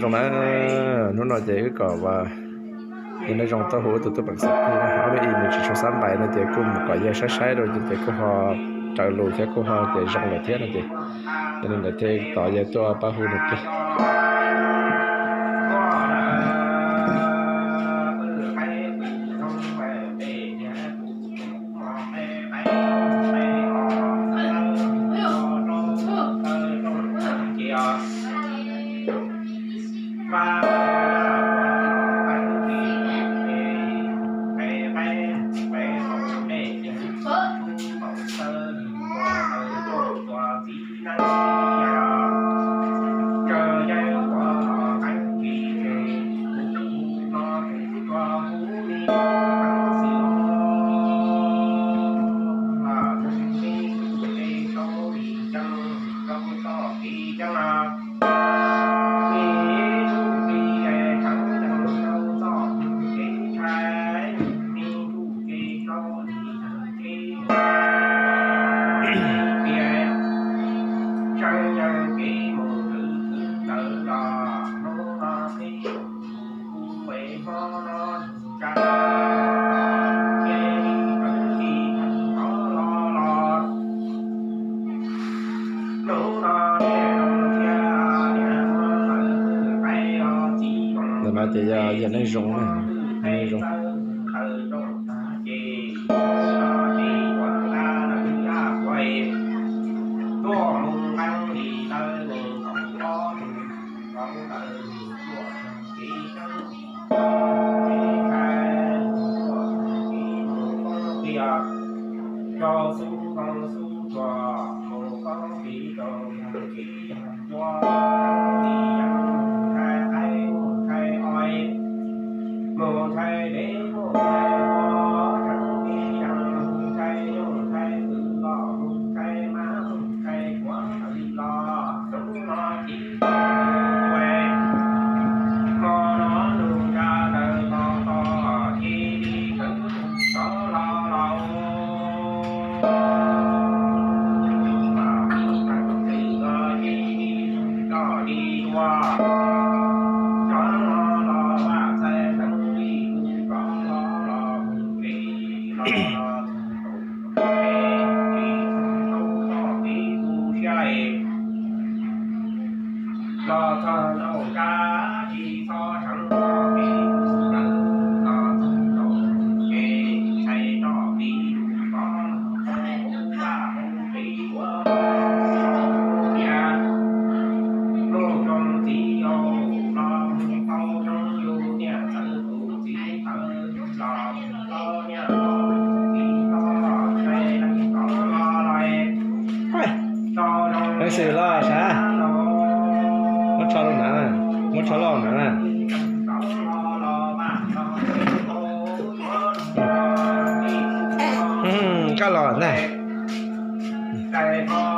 Zoo na, hnub no ces wb kom yawg Neej Zoo tuaj hu wb tus tub peem xeem pig na, ob lub ib nws tsis tshua xab npais no ces kuj mus kom yawg saib saib rau ces kuj ho raws lus thiab kuj ho ces zoo lawm thiab no ces, yog li ntawd thiaj tos yawg tuaj pab hu nws plig. Ntawm no ces yog yawg Neej Zoo na, Neej Zoo. Leej xwm los sav, muab tsho loj nav, muab tsho loj nav na. Koj los na.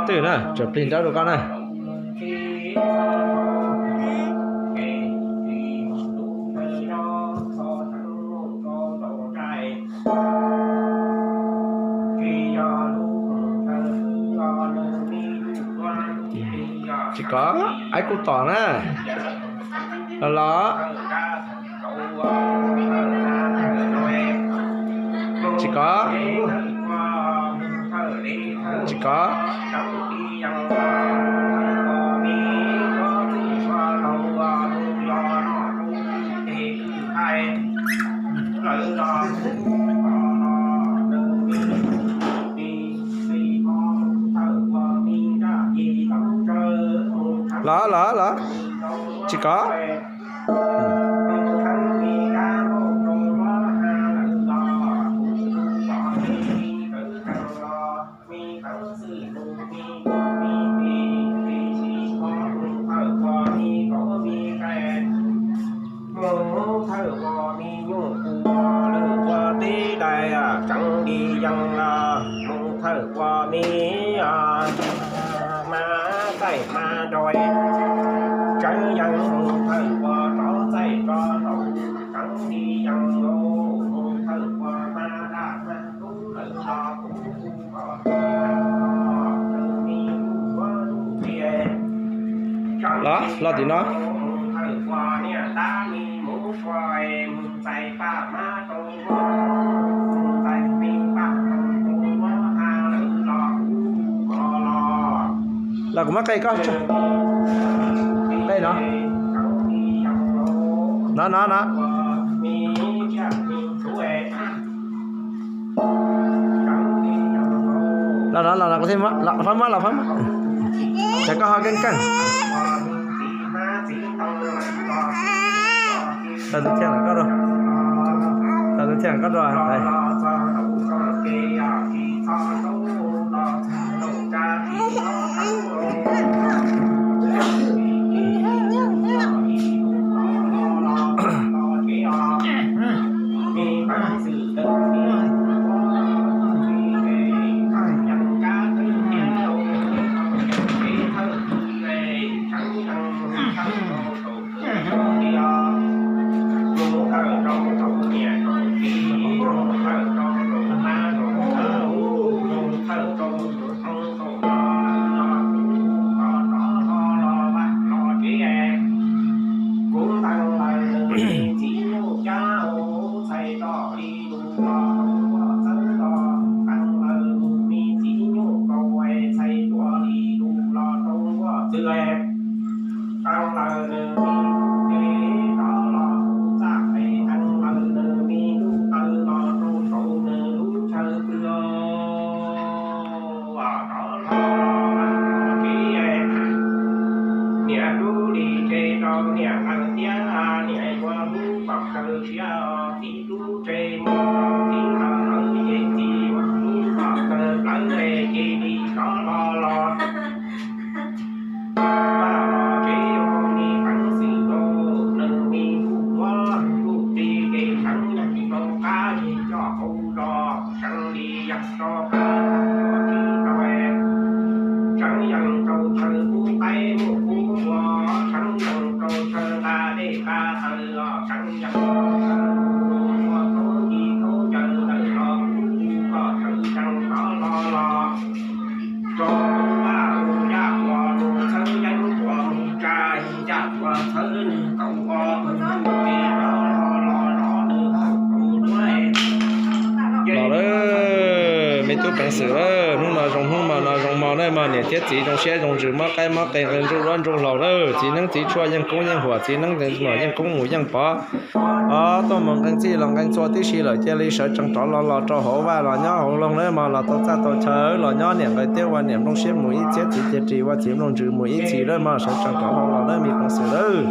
Twb na, tseem plig nrab rau koj na. Tsis kov, aib kuj tom na. Los los. Tsis kov. Tsis kov. Los los los. Tsis kov. Mus thawj ua me nyuj kub lwj ua teb dais, tseev li yees los mus thawj ua me mas txaij mas nroi, tseev yees mus thawj ua rov txaij rov nraug, tseev li yees los mus thawj ua mas daj mas dub lawm los kuv kuj kom los tim no. Los kuv muab qe koj tso. Qe no. No no no. Los no los no, kuv thiaj muab, los phab muab, los phab muab. Ces koj ho keej keej. Tau tus thiaj los koj dua. Tau tus thiaj los koj dua. Niam tub li ces rau niam qeej thiab niam yuav lub pom kawg siab txiv tub tsev mus rau txiv qeej ces txiv yuav lub pom kawg plawv ces li rov los los. Vaj los kev ua li peev xwm rau neeg me tub tuav ntuj ti kev seev yog rau qab li coj hauv zos seev li yog rau qab coj tsis tau. Seev yeej rau chaw kub qaib muaj kub npua, seev yeej rau chaw nqa dej nqa taws, seev yeej rau chaw mus ua tauv ci tauv ncaws ntawm los kuv kuj koj chaw seev rov los los. Rau vaj mus yaj ua mus txhawb yeeb ua mus tsa, yaj ua txhawb nws kaum ob mus mus li rov los los los nws kaum kaum duab. Los lawm, me tub peev xwm lawm, hnub no zoo hnub mas no zoo mos na mas niam thiab txiv zoo siab zoo ntsws mob qaib mob qe nqe ntsuj duab ntsuj hlaus lawm, txiv neeb txiv tshuaj yeej koob yeej huam, txiv neeb txiv muam yeej koob mus yeej pov. Os, tuaj mus nqee txij los nqee txhua tib si lawm cia li sawv tsees rov los los rau hauv vaj los nyob hauv loog lawm mog, los tau txaj tau chaw los nyob niam nqe tiab ua niam nplooj siab mus ib txhiab txiv ceg ris ua txiv nplooj ntsws mus ib txhis lawm mog, sawv tsees rov los los lawm me peev xwm lawm.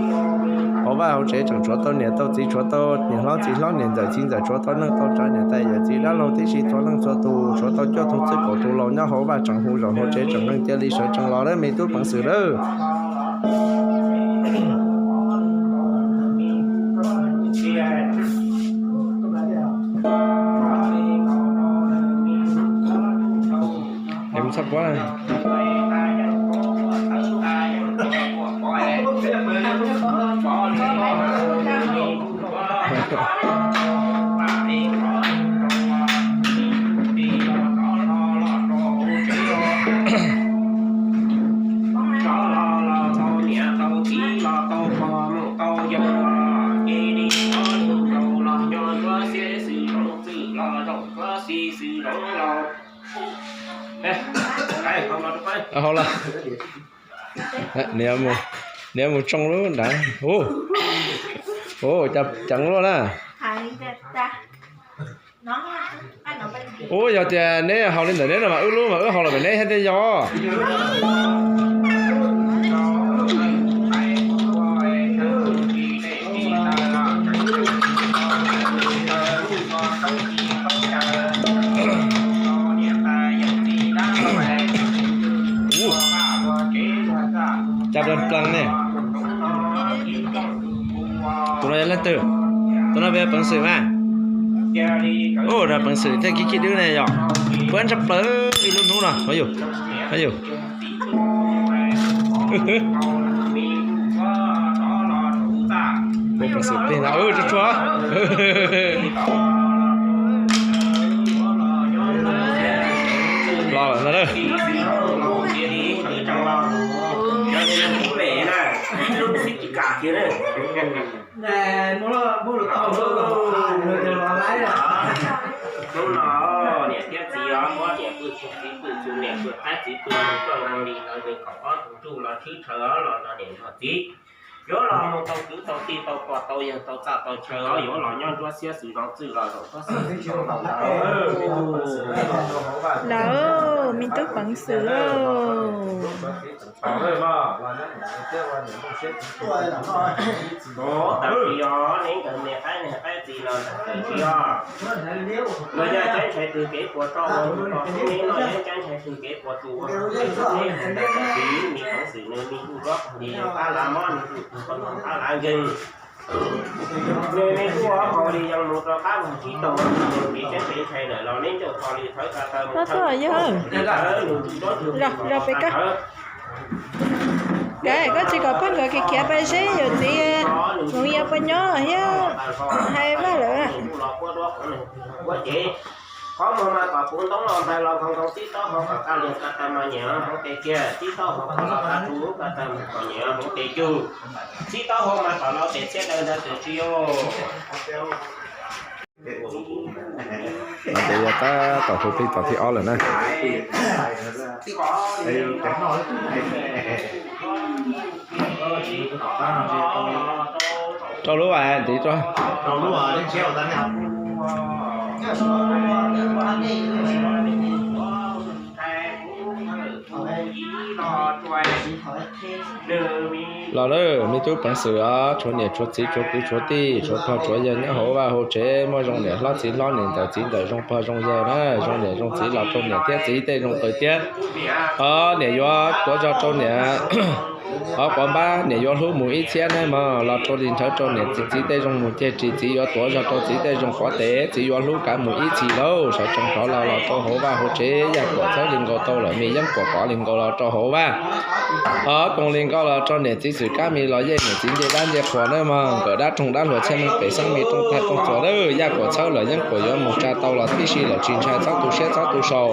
Hauv vaj hauv tsev tseem tshuav tau niam tau txiv, tshuav tau niam hlob txiv hlob, niam ntxawm txiv ntxawm, tshuav tau neej tau tsav niam tais yawm txiv dab laug tib si txhua leej txhua tus, tshuav tau cuaj tug txwj kaum tus laus nyob hauv vaj tseem hu zaum hauv tsev tseem nqeej cia li sawv tsees los lawm me tub peev xwm lawm. Txhob puab. Hauv los, niam mus tsoo lub nrad. Ua cas ceev luaj na. Ua yog tias neb haus li ntawm neb no mas wb lub mas wb haus los pem neb thiab tiag yog. Ua cas plees plees ne. Tus no yog leej twg? Tus no yog peev xwm mas. Ua, peev xwm thiaj khib khib dub ne yog. Puab ntshaj plaws ib lub hnub no. Ua peev xwm plig no tsuag tsuag. Los lawm no. Hnub no niam thiab txiv os, muab niam pw txu, niam pw qaib, txiv pw txu, koj nqee li ntawd nws kom ob tug ntuj los tshwb tshaw os, los nrog niam nrog txiv yuav los mus tau kwv tau tij, tau pog tau yawg, tau txaj tau chaw os, yuav los nyob nruab siab xwm zoo txwj los zaum txoj xwm zoo tau ntawd. Lawm, me tub peev xwm lauj. Ntawm tsis yog neb nkawd niam qaib niam qaib txiv los ntawm tsis yog, los yog caij ntshai twg kev puas tso ua tus tos xub neb no, yog caij ntshai twg kev puas tus ua tus tos xub neb, ntawm tsis me peev xwm nws me kuj loj li qab lav mob, nws kuj tus tos qab lav nkeeg. Nws me kuj ua qau li yeej mus rau qab mus tsis tau, nws kev caij kev ntshai lawm los neb ncauj tho li thawv ka taw mus thawv, nws tus dob tus tis los pes kab. Koj tsis kom poj nkawd khiav khiav pais seb yawm txiv Hmoob Yaj puas nyob thiab hais Vaj lawm. Qhov muag mas kom puv ntoob los ntais los nkoos nkoos, txij taub hau kom kaj lias ka taw mas nyiam Hmoob tes kiag, txij taub hau kom los kaj tug ka taw mas kom nyiam Hmoob tes cug, txij taub hau mas kom los pem txhiab daws ntawd tus tsis yog. Ces yog tab tom hu plig tom thib ob lawm na. Rau lub as ntiv rau. Los lawm, me tub peev xwm os, tshuav niam tshuav txiv tshuav kwv tshuav tij tshuav pog tshuav yawg nyob hauv vaj hauv tsev, muaj zoo niam hlob txiv hlob, niam ntawm txiv ntawm, zoo pog zoo yawg na, zoo niam zoo txiv los rau niam thiab txiv tej zoo qws thiab. Os, niam yuav tuav zog rau niam, os, quav npab niam yuav hlub mus ib txhiab na mog, los rau li nrhawv rau niam txiv txiv tej zoo mus ceg tsis, txiv yuav tuav zog rau txiv tej zoo quav tes, txiv yuav hlub kav mus ib txhis lauj. Sawv tsees rov los los rau hauv vaj hauv tsev, Yaj Kuam txhawb li nkaus tau lawm, me Yeeb Kuam kov li nkaus los rau hauv vaj. Os, koos li nkaus los rau niam txiv xwm kab me los yeej niam txiv ncej dab ncej qhuas na mog, nkawm dab roog dab hluas txhiaj neeg pem xeeb me rooj tag rooj txuas lawm, Yaj Kuam txhawb lawm Yeeb Kuam yuav mus tsa tau los tib si lawm, tsis ntshai txhob tu siab txhob tu sau.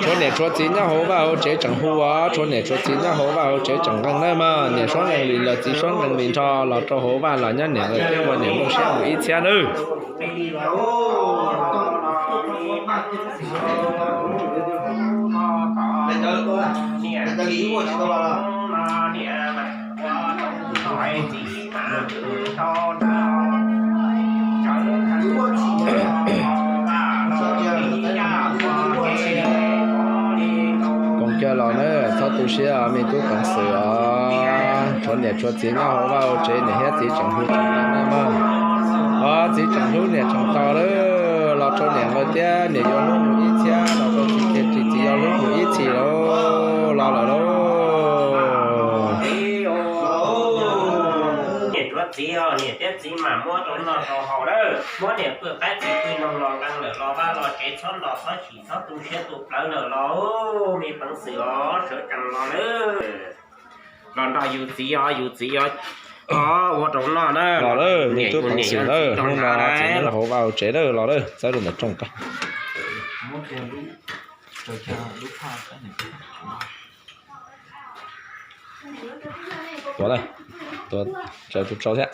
Tshuav niam tshuav txiv nyob hauv vaj hauv tsev tseem hu os, tshuav niam tshuav txiv nyob hauv vaj hauv tsev tseem nqees na mog, niam suab nqees li los txiv suab nqees li nrho los rau hauv vaj los nyob niam nkawd thiab ua niam nplooj siab mus ib txhiab nawb. Koom kiag los na, txhob tu siab os me tub peev xwm os, tshuav niam tshuav txiv nyob hauv vaj hauv tsev, niam thiab txiv tseem hlub tseem tau na mog. Os, txiv tseem hlub niam tseem tau lawm, los rau niam nkawd thiab niam yuav hlub mus ib txhiab, los rau txiv thiab txiv txiv yuav hlub mus ib txhis lauj, los lawm lauj. Niam tshuav txiv os, niam thiab txiv mas muab rau noj rau haus lawm, muab niam pw qaib txiv pw noog los nqees lawm los vaj los tsev, txhob los txhob chim txhob tu siab tu plawv lawm los me peev xwm os, sawv tsees los lawm. Los nrog yus txiv os, yus txiv os, ua rau noj na. Los lawm me tub peev xwm lawm, hnub no txiv nyob hauv vaj hauv tsev lawm, los lawm txawb rau ntawm rooj koj. Tuav lawm, tuav tsau thiab.